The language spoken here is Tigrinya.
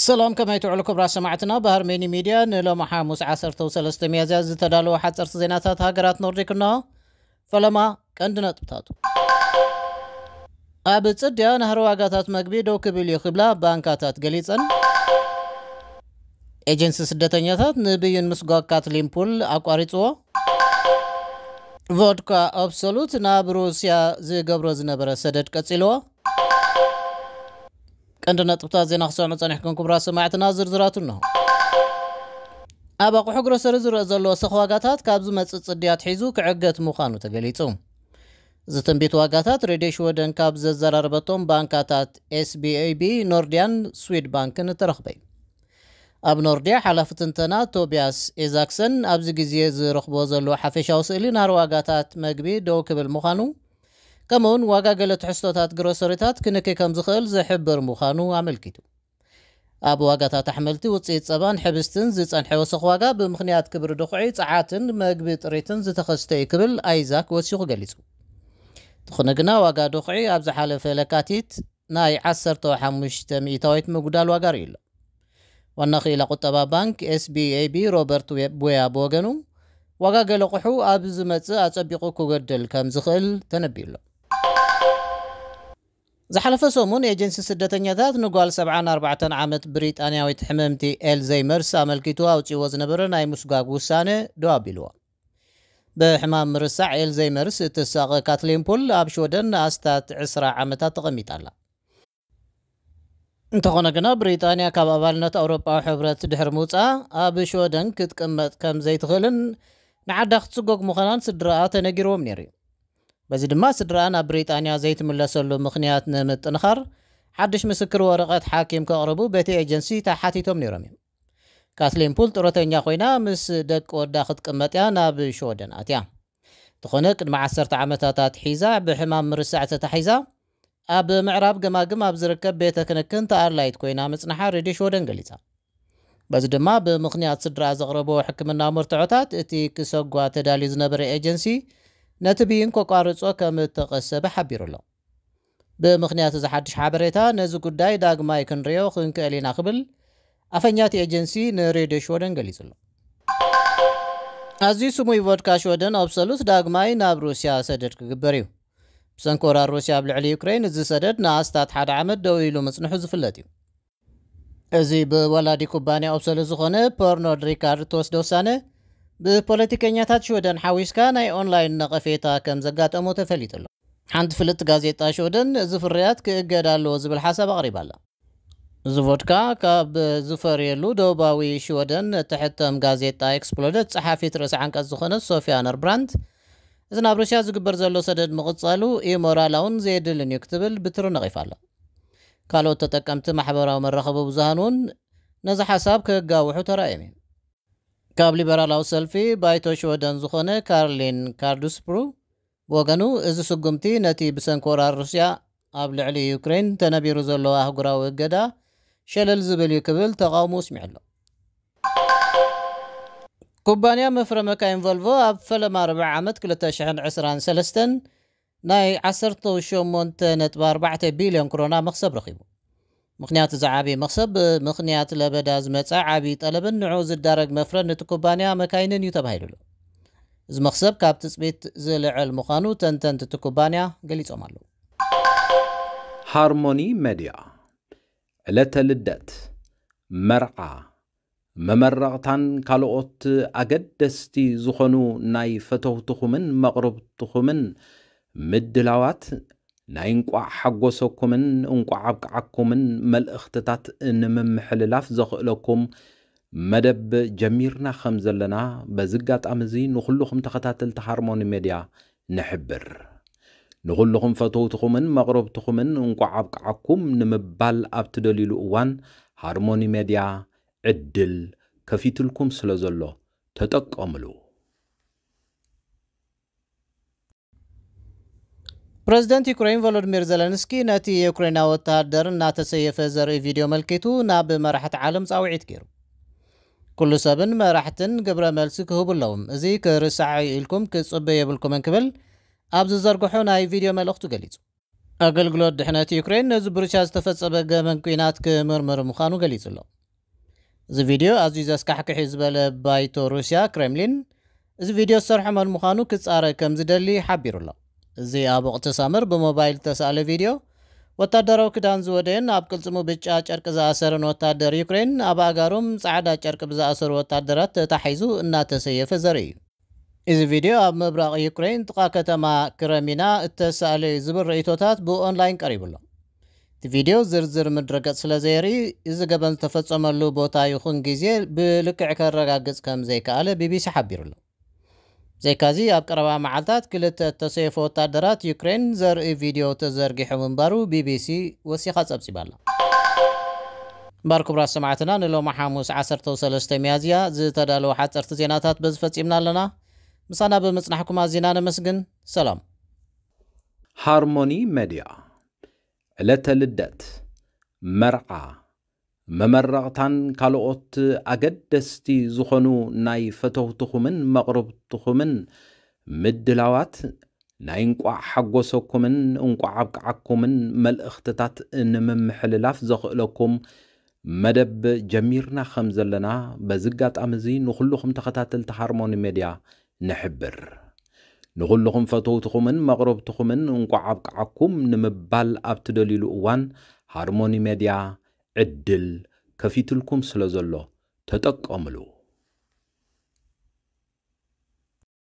ሰላም፣ ከመይ ትውዕሉ ክቡራት ሰማዕትና? ብሃርሜኒ ሚድያ ንሎሚ ሓሙስ ዓሰርተ ሰለስተ ሚያዝያ ዝተዳለወ ሓፀርቲ ዜናታት ሃገራት ኖርዲክ እንሆ። ፈለማ ቀንዲ ነጥብታቱ። ኣብ ጽድያ ናህሪ ዋጋታት መግቢ ደው ክብል እዩ ክብላ ባንካታት ገሊጸን። ኤጀንሲ ስደተኛታት ንብይን ምስጓግ ካትሊን ፑል ኣቋሪጽዎ። ቮድካ ኦብሶሉት ናብ ሩስያ ዝገብሮ ዝነበረ ሰደድ ቀጺልዎ። ቀንዲ ነጥብታት ዜና ክሰምዑ ጸኒሕኩም ክቡራት ሰማዕትና፣ ዝርዝራቱ እንሆ። ኣብ ኣቑሑ ግሮሰሪ ዝረአ ዘሎ ወሰኽ ዋጋታት ካብ ዝመጽእ ጽድያ ኣትሒዙ ክዕገት ምዃኑ ተገሊጹ። እዚ ትንቢት ዋጋታት ሬድዮ ሽወደን ካብ ዘዘራረበቶም ባንካታት ኤስቢኤቢ፣ ኖርዲያን ስዊድ ባንክን እተረኽበ እዩ። ኣብ ኖርዲያ ሓላፊ ትንተና ቶቢያስ ኤዛክሰን ኣብዚ ግዜ ዝረኽቦ ዘሎ ሓፈሻዊ ስእሊ ናህሪ ዋጋታት መግቢ ደው ክብል ምዃኑ፣ ከምኡውን ዋጋ ገለ ትሕዝቶታት ግሮሰሪታት ክንኪ ከም ዝኽእል ዝሕብር ምዃኑ ኣመልኪቱ። ኣብ ዋጋታት ኣሕምልቲ፣ ውፅኢት ፀባን ሕብስትን ዝፀንሐ ወሰኽ ዋጋ ብምኽንያት ክብሪ ድኹዒ፣ ፀዓትን መግቢ ጥሪትን ዝተኸስተ እዩ ክብል ኣይዛክ ወሲኹ ገሊጹ። እንተኾነ ግና ዋጋ ድኹዒ ኣብ ዝሓለፈ ለካቲት ናይ ዓሰርተ ሓሙሽተ ሚእታዊት ምጉዳል ዋጋ ርእዩ ኣሎ። ዋና ክኢላ ቁጠባ ባንክ ኤስቢኤቢ ሮበርት ዌ-፣ ቡያ ብወገኑ ዋጋ ገለ ኣቑሑ ኣብ ዝመጽእ ኣጸቢቑ ክጎድል ከም ዝኽእል ተነቢዩ ኣሎ። ዝሓለፈ ሰሙን ኤጀንሲ ስደተኛታት ንጓል ሰብዓን ኣርባዕተን ዓመት ብሪጣንያዊት ሕምምቲ ኤልዘይመርስ ኣመልኪቱ ኣውጺዎ ዝነበረ ናይ ምስጓግ ውሳነ ደው ኣቢልዎ። ብሕማም ምርሳዕ ኤልዘይመርስ እትሳቐ ካትሊን ፑል ኣብ ሽወደን ንኣስታት ዕስራ ዓመታት ተቐሚጣ ኣላ። እንተኾነ ግና ብሪጣንያ ካብ ኣባልነት ኣውሮጳዊ ሕብረት ድሕሪ ምውጻኣ ኣብ ሽወደን ክትቅመጥ ከም ዘይትኽእልን ንዓዳ ክትስጎግ ምዃናን ስድራኣ ተነጊርዎም ነይሩ እዩ። በዚ ድማ ስድራኣ ናብ ብሪጣንያ ዘይትምለሰሉ ምኽንያት ንምጥንኻር ሓድሽ ምስክር ወረቐት ሓኪም ከቕርቡ በቲ ኤጀንሲ ተሓቲቶም ነይሮም እዮም። ካትሊን ፑል ጡረተኛ ኮይና ምስ ደቂ ወዳ ክትቅመጥ እያ ናብ ሽወደን ኣትያ። እንተኾነ ቅድሚ ዓሰርተ ዓመታት ኣትሒዛ ብሕማም ምርሳዕ ተታሒዛ ኣብ ምዕራብ ገማግም ኣብ ዝርከብ ቤተ ክንክን ተኣላይት ኮይና ምጽንሓ ሬድዮ ሽወደን ገሊጻ። በዚ ድማ ብምኽንያት ስድራ ዘቕረቦ ሕክምና መርትዖታት እቲ ክሰጓ ተዳልዩ ዝነበረ ኤጀንሲ ነቲ ብይን ከቋርጾ ከም እተቐሰበ ሓቢሩ ኣሎ። ብምኽንያት እዚ ሓድሽ ሓበሬታ ነዚ ጉዳይ ዳግማይ ክንሪኦ ክንክእል ኢና ክብል ኣፈኛ እቲ ኤጀንሲ ንሬድዮ ሽወደን ገሊጹ ኣሎ። ኣዝዩ ስሙይ ቮድካ ሽወደን ኦብሶሉት ዳግማይ ናብ ሩስያ ሰደድ ክግበር እዩ። ብሰንኪ ወራር ሩስያ ኣብ ልዕሊ ዩክሬን እዚ ሰደድ ንኣስታት ሓደ ዓመት ደው ኢሉ ምጽንሑ ዝፍለጥ እዩ። እዚ ብወላዲ ኩባንያ ኦብሶሉት ዝኾነ ፐርኖድ ሪካርድ ተወስደ ውሳነ ብፖለቲከኛታት ሽወደን ሓዊስካ ናይ ኦንላይን ነቐፌታ ከም ዘጋጠሞ ተፈሊጡ ኣሎ። ሓንቲ ፍልጥቲ ጋዜጣ ሽወደን እዚ ፍርያት ክእገድ ኣለዎ ዝብል ሓሳብ ኣቕሪባ ኣላ። እዚ ቮድካ ካብ ዝፈርየሉ ደቡባዊ ሽወደን እትሕተም ጋዜጣ ኤክስፕሎደት ጸሓፊት ርእሰ ዓንቀጽ ዝኾነት ሶፊያ ነርብራንት፣ እዚ ናብ ሩስያ ዝግበር ዘሎ ሰደድ ምቕጻሉ ኢሞራላውን ዘየድልን እዩ ክትብል ብትሪ ነቒፋ ኣላ። ካልኦት ተጠቀምቲ ማሕበራዊ መራኸቢ ብዙሃን እውን ነዚ ሓሳብ ከጋውሑ ተራእዮም እዮም። ካብ ሊበራላዊ ሰልፊ ባይቶ ሽወደን ዝኾነ ካርሊን ካርዱስፕሩ ብወገኑ፣ እዚ ስጉምቲ ነቲ ብሰንኪ ወራር ሩስያ ኣብ ልዕሊ ዩክሬን ተነቢሩ ዘሎ ኣህጉራዊ እገዳ ሸለል ዝብል እዩ ክብል ተቓውሞ ኣስሚዑ ኣሎ። ኩባንያ መፍረ መካይን ቮልቮ ኣብ ፈለማ ርብዒ ዓመት ክልተ ሽሕን ዕስራን ሰለስተን ናይ ዓሰርተ ሸሞንተ ነጥቢ ኣርባዕተ ቢልዮን ክሮና መኽሰብ ረኺቡ። ምኽንያት እዚ ዓቢ መኽሰብ፣ ብምኽንያት ለበዳ ዝመጸ ዓቢ ጠለብን ንዕኡ ዝዳረግ መፍረን እቲ ኩባንያ መካይንን እዩ ተባሂሉ ኣሎ። እዚ መኽሰብ ካብ ትጽቢት ዝልዕል ምዃኑ ተንተንቲ እቲ ኩባንያ ገሊጾም ኣለዉ። ሃርሞኒ ሜድያ፣ ዕለተ ልደት፣ መርዓ፣ መመረቕታን ካልኦት ኣገደስቲ ዝኾኑ ናይ ፈተውትኹምን መቕርብትኹምን ምድላዋት ናይ እንቋዕ ሓጎሰኩምን እንቋዕ ኣብቅዓኩምን መልእኽትታት ንምምሕልላፍ ዘኽእለኩም መደብ ጀሚርና ከም ዘለና በዚ ኣጋጣሚ እዚ ንኹልኹም ተኸታተልቲ ሃርሞኒ ሜድያ ንሕብር። ንኹልኹም ፈተውትኹምን መቕረብትኹምን እንቋዕ ኣብቅዓኩም ንምባል ኣብ ትደልዩሉ እዋን ሃርሞኒ ሜድያ ዕድል ከፊትልኩም ስለ ዘሎ ተጠቀምሉ። ፕረዚደንት ዩክሬን ቮሎዲሚር ዘለንስኪ ነቲ ዩክሬናዊ ወተሃደር እናተሰየፈ ዘርኢ ቪድዮ መልኪቱ ናብ መራሕቲ ዓለም ጻውዒት ገይሩ። ኩሉ ሰብን መራሕትን ግብረ መልሲ ክህቡ ኣለዎም። እዚ ክርሳዕ እዩ ኢልኩም ክጽበ የብልኩምን ክብል ኣብ ዝዘርግሖ ናይ ቪድዮ መልእኽቱ ገሊጹ። ኣገልግሎት ድሕነት ዩክሬን ነዚ ብሩስያ ዝተፈጸመ ገበን ኲናት ክምርምር ምዃኑ ገሊጹ ኣሎ። እዚ ቪድዮ ኣዝዩ ዘስካሕክሕ እዩ ዝበለ ባይቶ ሩስያ ክሬምሊን፣ እዚ ቪድዮ ዝሰርሖ መን ምዃኑ ክጻረ ከም ዝደሊ ሓቢሩ ኣሎ። እዚ ኣብ ወቕቲ ሳመር ብሞባይል ዝተሳእለ ቪድዮ፣ ወታደራዊ ክዳን ዝወደየን ኣብ ቅልጽሙ ብጫ ጨርቂ ዝኣሰረን ወታደር ዩክሬን፣ ኣብ ኣእጋሮም ጻዕዳ ጨርቂ ብዝኣሰሩ ወታደራት ተታሒዙ እናተሰየፈ ዘርኢ እዩ። እዚ ቪድዮ ኣብ ምብራቕ ዩክሬን ጥቓ ከተማ ክረሚና እተሳእለ እዩ ዝብል ርእይቶታት ብኦንላይን ቀሪቡ ኣሎ። እቲ ቪድዮ ዝርዝር ምድረገጽ ስለ ዘየርኢ፣ እዚ ገበን ዝተፈጸመሉ ቦታ ይኹን ግዜ ብልክዕ ከረጋግጽ ከም ዘይከኣለ ቢቢሲ ሓቢሩ ኣሎ። ብዘይካዚ፣ ኣብ ቀረባ መዓልታት ክልተ እተሰየፉ ወታደራት ዩክሬን ዘርኢ ቪድዮ ተዘርጊሑ ምንባሩ ቢቢሲ ወሲኻ ጸብጺባ ኣላ። እምበር ክቡራት ሰማዕትና፣ ንሎሚ ሓሙስ ዓሰርተ ሰለስተ ሚያዝያ ዝተዳለወ ሓጸርቲ ዜናታት በዚ ፈጺምና ኣለና። ምሳና ብምጽናሕኩም ኣዚና ነመስግን። ሰላም። ሃርሞኒ ሜድያ፣ ዕለተ ልደት፣ መርዓ፣ መመረቕታን ካልኦት ኣገደስቲ ዝኾኑ ናይ ፈተውትኹምን መቕርብትኹምን ምድላዋት ናይ እንቋዕ ሓጎሰኩምን እንቋዕ ኣብቅዓኩምን መልእኽትታት ንምምሕልላፍ ዘኽእለኩም መደብ ጀሚርና ከም ዘለና በዚ ኣጋጣሚ እዚ ንኹልኹም ተኸታተልቲ ሃርሞኒ ሜድያ ንሕብር። ንኹልኹም ፈተውትኹምን መቕረብትኹምን እንቋዕ ኣብቅዓኩም ንምባል ኣብ ትደልዩሉ እዋን ሃርሞኒ ሜድያ ዕድል ከፊትልኩም ስለ ዘሎ ተጠቀምሉ።